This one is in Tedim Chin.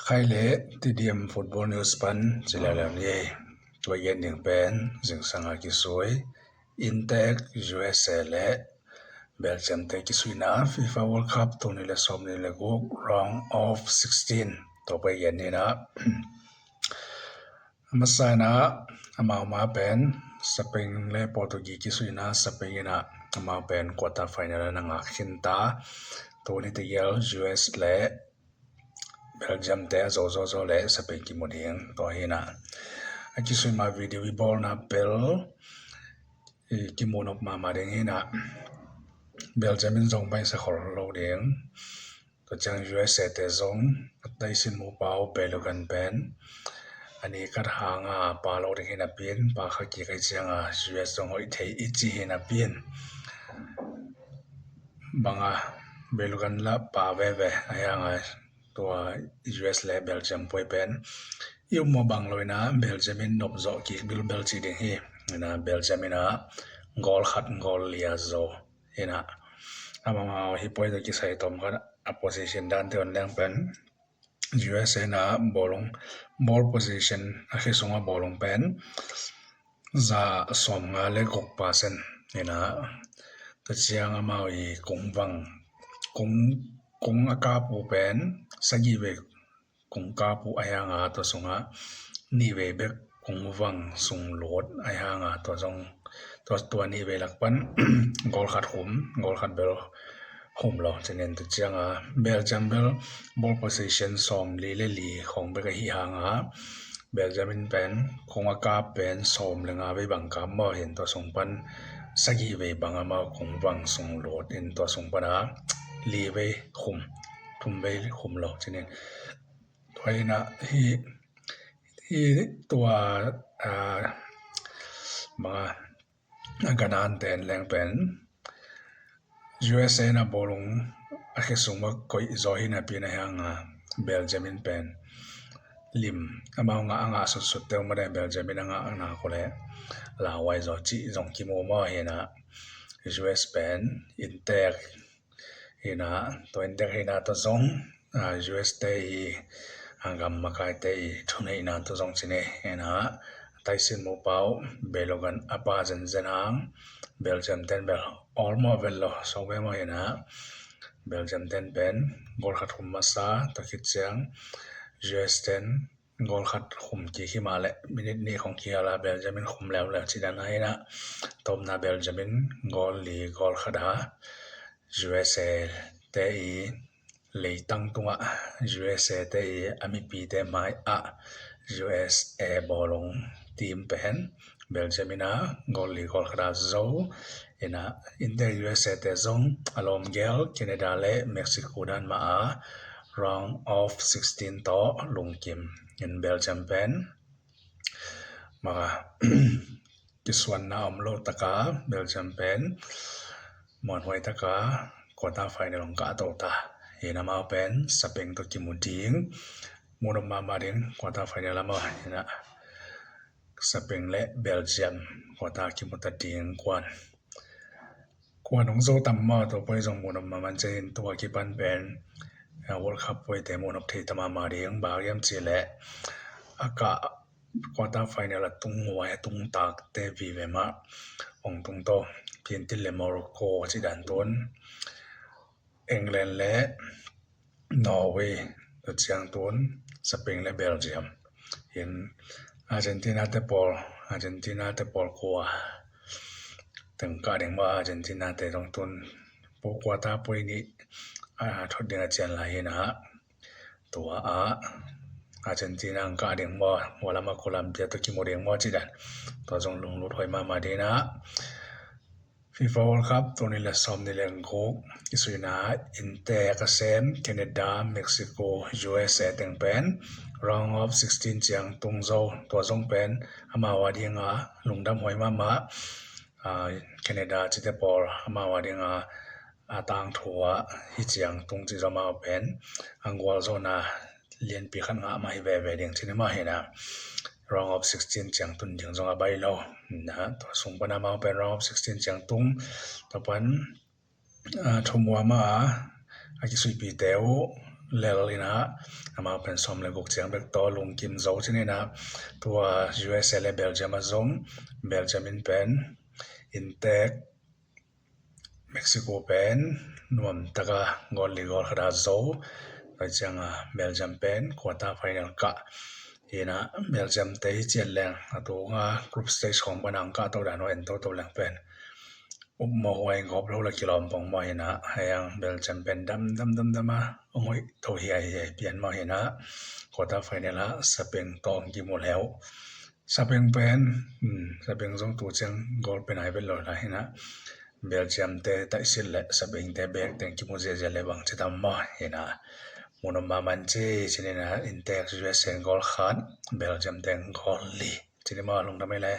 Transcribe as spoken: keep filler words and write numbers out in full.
Khai le Tidiam Football News pan ci leuleu ni. Tua gen ding pen zingsang a kisui Intek U S A le Belgium te kisuina FIFA World Cup tul nih le sawm nih le guk round of sixteen tua pai gen ni na. Masa in ah amau ma pen Spain le Portugal kisuina Spain in ah amau pen quarter final a na ngak khin ta. Tuni tegel U S le Belgium te a zo zo zo le Spain kimu ding tua hi na. A kisui ma video i bawlna pel i kimu nop mahmah ding hi na. Belgium in zong bai sa khol lo ding. Tua ciang U S A te zong a taisin mu pau Bellugan pen a ni kat hanga pa lo ding hi na pin, pa kha kik ai cianga U S zong hoih thei i ci hi na pin. Banga Bellugan la pa veve a hianga tua U S le Belgium puai pen i um maw bang lo ina Belgium in nop zawh kik bilbel ci ding hi. Ina Belgium ina goal khat goal lia zo ina amamau hi puai tua kisai tom khat a position dan te on leng pen U S A na bawlung ball position a khi sunga bawlung pen za sawm nga le guk percent ina. Tua ciang amau i kung vang kung kung a kapu pen sagih vei kung kapu a hianga tua sunga nih vei bek kung vang sung lut a hianga tua zong tua tua nih vei lak pan goal khat khum goal khat bel khum lo cinin tua cianga Belgium bel ball position sawm li le li khong bek a hi hanga Belgium in pen kung a kap pen sawm le nga vei bang kap maw hin tua sung pan sagih vei bang amau kung vang sung lut in tua sung pana li vei khum thum vei khum lo cinin tua ina hi hi tua a manga a ganan ten leng pen U S A na bawlung a khe sung ma koih zaw hi na pina hianga Belgium in pen lim amau nga a nga sutsut teu ma dai Belgium in a nga a nga ko le lauai zaw cih zong kimu maw hi na U S pen Intek hi na tua Intek hi na tua zong U S te i a gam makai te i thuneihna tua zong cine hi na taisin mu pau Bellugan a pa zenzen hang Belgium ten bel all maw vel lo so ve maw hi na Belgium ten pen goal khat khum masa tua khit ciang U S ten goal khat khum kik hi mah leh minute nih khong kihal a Belgium in khum leuleu ci dan a hi na tawpna Belgium in goal li goal khat a U S A te i leitang tungah U S A te i a mipite mai ah U S A bawlung team pen Belgium ina goal li goal khat a zo ina India U S A te zong a lawm gel Canada le Mexico dan mah a round of sixteen tawh lungkim in Belgium pen maka kisuanna om lo taka Belgium pen muanhuai taka quarter final hong kah to ta. Hi na mau pen Spain tawh kimu ding mu nop mahmah ding quarter final a mau hi na Spain le Belgium quarter kimu ta ding kuan kuan hong zo tam maw tua poi zong mu nop mahmah in tua kipan pen World Cup poi te mu nop thei ta mahmah ding bak hiam cih leh a kah quarter final a tung huai a tung tak te vive mah hong tung to Argentina le Morocco ci dan tun England le Norway tua ciang tun Spain le Belgium hin Argentina te pawl Argentina te pawl kua teng kah ding maw Argentina te zong tun pawh quarter poi nih a thot ding a cian lai hi na tua a Argentina ang kah ding maw hua lama Colombia tua kimu ding maw ci dan tua zong lunglut huai mahmah ding na FIFA World Cup tul nih le sawm nih le guk i suina India ka sem Canada Mexico U S A teng pen round of sixteen ciang tung zo tua zong pen amau a dinga lungdam huai mahmah Canada cite pawl amau a dinga a tangthu a hi ciang tung ci zo amau pen a gualzawhna lianpi khat ngah mah hi veve ding cini mah hi na round of sixteen ciang tun ding zong a bai lo na tua sung pan amau pen round of sixteen ciang tung tua pan thumua mah a a kisuipi te uh lel inah, amau pen sawm le guk ciang bek tawh lungkim zo cin inah, tua U S A le Belgium a zong, Belgium in pen inntek Mexico pen nuam taka goal li goal khat a zo. Tua cianga Belgium pen quarter final kah. Hinah Belgium te hi ciat leng a tunga group stage khong pan ang kah to dan ho en toto leng pen upmawh huai gawp lo la kilawm pong maw hinah, haiang Belgium pen dam dam dam dam a ong hoih tho hiai hiai pian maw hinah, quarter final ah Spain tawh ong kimu leu. Spain pen, hmm, Spain zong tu ciang goal pen ai vet lo la hinah, Belgium te taihsit le Spain te bek teng kimu ziazia le bang ci tam maw hinah, munom maman ci cin inah, inntek U S A goal khat, Belgium teng goal li cin maw, lungdam ei le.